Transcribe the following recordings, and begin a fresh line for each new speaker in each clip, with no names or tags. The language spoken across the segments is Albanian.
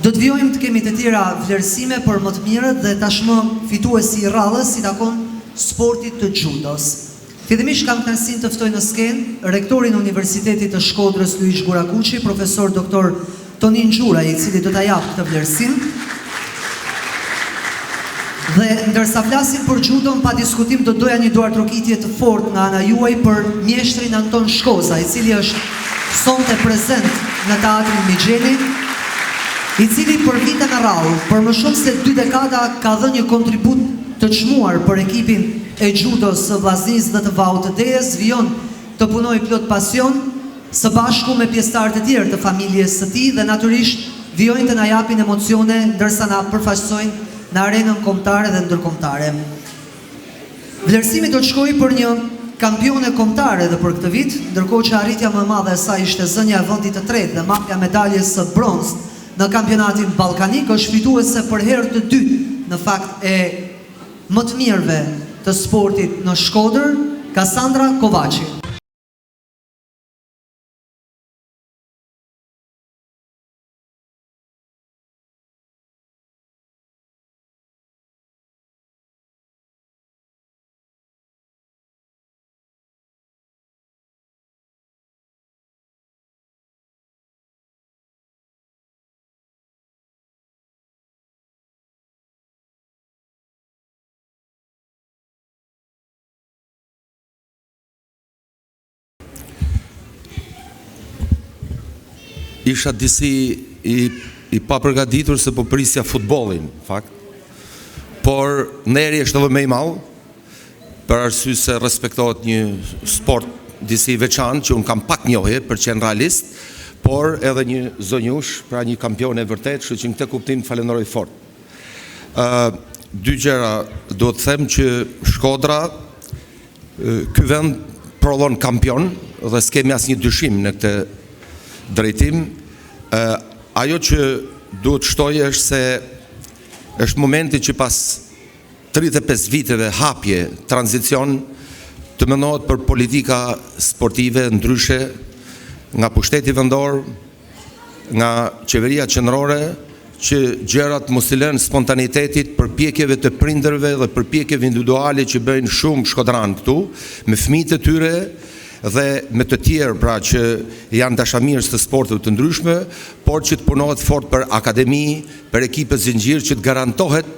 Do të vijojmë të kemi të tjera vlerësime për më të mirët dhe tashmë fituesi i radhës i takon sportit të xhudos. Fillimisht kam kënaqësinë të ftoj në skenë rektorin e Universitetit të Shkodrës Luigj Gurakuqi, profesor doktor Tonin Gjuraj, i cili do ta japë këtë vlerësim. Dhe ndërsa flasim për xhudon, pa diskutim do doja një duartrokitje të fortë nga ana juaj për mjeshtrin Anton Shkoza, i cili është sonte prezent në Teatrin Migjeni, i cili për vite me radhë, për më shumë se dy dekada ka dhënë një kontribut të çmuar për ekipin e xhudos së Vllaznisë dhe të Vaut të Dejës, vijon të punojë plot pasion, së bashku me pjesëtarë të tjerë të familjes së tij dhe natyrisht vijojnë të na japin emocione ndërsa na përfaqësojnë në arenën kombëtare dhe ndërkombëtare. Vlerësimi do të shkojë për një kampione kombëtare edhe për këtë vit, ndërkohë që arritja më e madhe e saj ishte zënia e vendit të tretë dhe marrja e medaljes së bronztë në Kampionatin Ballkanik, është fituese për herë të dytë në fakt e më të mirëve të sportit në Shkodër, Kasandra Kovaçi.
Isha disi i, i papërgatitur se po prisja futbollin, në fakt. Por nderi është edhe më i madh, për arsye se respektohet një sport disi i veçantë që unë kam pak njohje për të qenë realist, por edhe një zonjushë, pra një kampione e vërtetë, kështu që në këtë kuptim të falenderoj fort. Ë dy gjëra duhet të them që Shkodra Ky vend prodhon kampion dhe s'kemi asnjë dyshim në këtë drejtim. Ajo që duhet të shtoj është se është momenti që pas 35 viteve hapje, tranzicion, të mendohet për politika sportive ndryshe nga pushteti vendor, nga qeveria qendrore që gjërat mos t'i lënë spontanitetit, përpjekjeve të prindërve dhe përpjekjeve individuale që bëjnë shumë shkodranë këtu, me fëmijët e tyre dhe me të tjerë pra që janë dashamirës të sporteve të ndryshme, por që të punohet fort për akademi, për ekipe zinxhir që të garantohet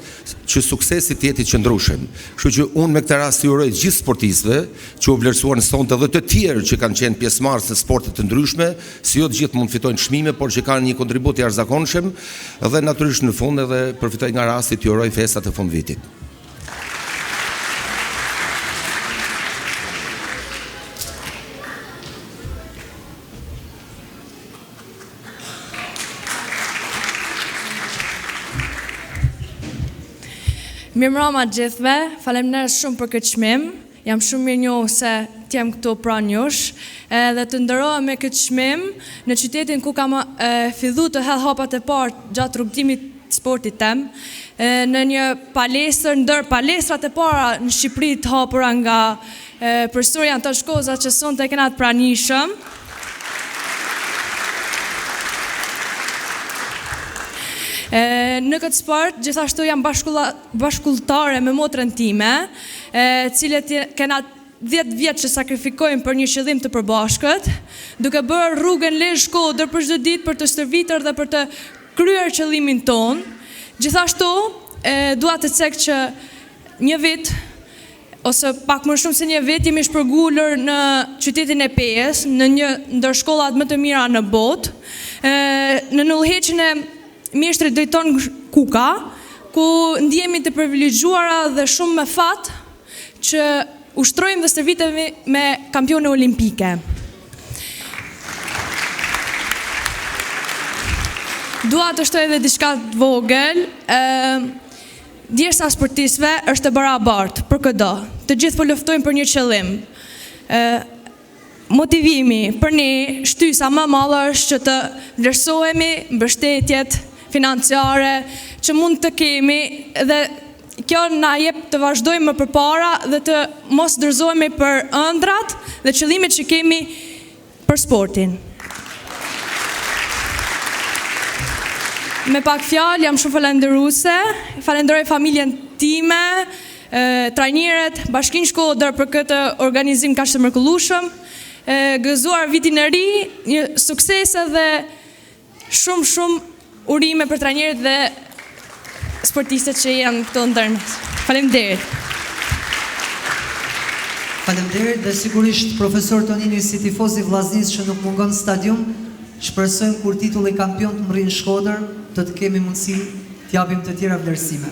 që suksesi të jetë i qëndrueshëm. Kështu që unë me këtë rast i uroj gjithë sportistëve që u vlerësuan sonte dhe të tjerë që kanë qenë pjesëmarrës në sporte të ndryshme, se jo të gjithë mund të fitojnë çmime, por që kanë një kontribut të jashtëzakonshëm dhe natyrisht në fund edhe përfitoj nga rasti t'ju uroj festat e fundvitit.
Mirëmbrëma të gjithëve, faleminderit shumë për këtë çmim. Jam shumë mirënjohëse të jem këtu pranë jush edhe të nderohem me këtë çmim në qytetin ku kam fillu të hedh hapat e parë gjatë rrugëtimit të sportit tem, në një palestër ndër palestrat e para në Shqipëri të hapura nga profesori Anton Shkoza që sonte e kena të pranishëm. Në këtë sport gjithashtu jam bashkudhëtare me motrën time, e cilët kena 10 vjet që sakrifikojmë për një qëllim të përbashkët, duke bërë rrugën Lezhë Shkodër për çdo ditë për të stërvitur dhe për të kryer qëllimin tonë. Gjithashtu, dua të cek që një vit ose pak më shumë se një vit jemi shpërngulur në qytetin e Pejës, në një ndër shkollat më të mira në botë, nën udhëheqjen e mjeshtrit Driton Kuka, ku ndihemi të privilegjuara dhe shumë me fat që ushtrojmë dhe stërvitemi me kampione olimpike. Dua të shtoj edhe diçka të vogël. Djersa e sportistëve është e barabartë për këdo. Të gjithë po luftojmë për një qëllim. Motivimi për ne, shtysa më e madhe është që të vlerësohemi, mbështetjet financiare që mund të kemi dhe kjo na jep të vazhdojmë më përpara dhe të mos dorëzohemi për ëndrrat dhe qëllimet që kemi për sportin. Me pak fjalë, jam shumë falënderuese. Falënderoj familjen time, trajnerët, Bashkinë Shkodër për këtë organizim kaq të mrekullueshëm. Gëzuar vitin e ri, një sukses edhe shumë shumë urime për trajnerët dhe sportistët që janë këtu ndër ne. Faleminderit.
Faleminderit dhe sigurisht profesor Tonini si tifoz i Vllaznisë që nuk mungon në stadium, shpresojmë kur titulli kampion të mbërrijë në Shkodër, do të kemi mundësi të japim të tjera vlerësime.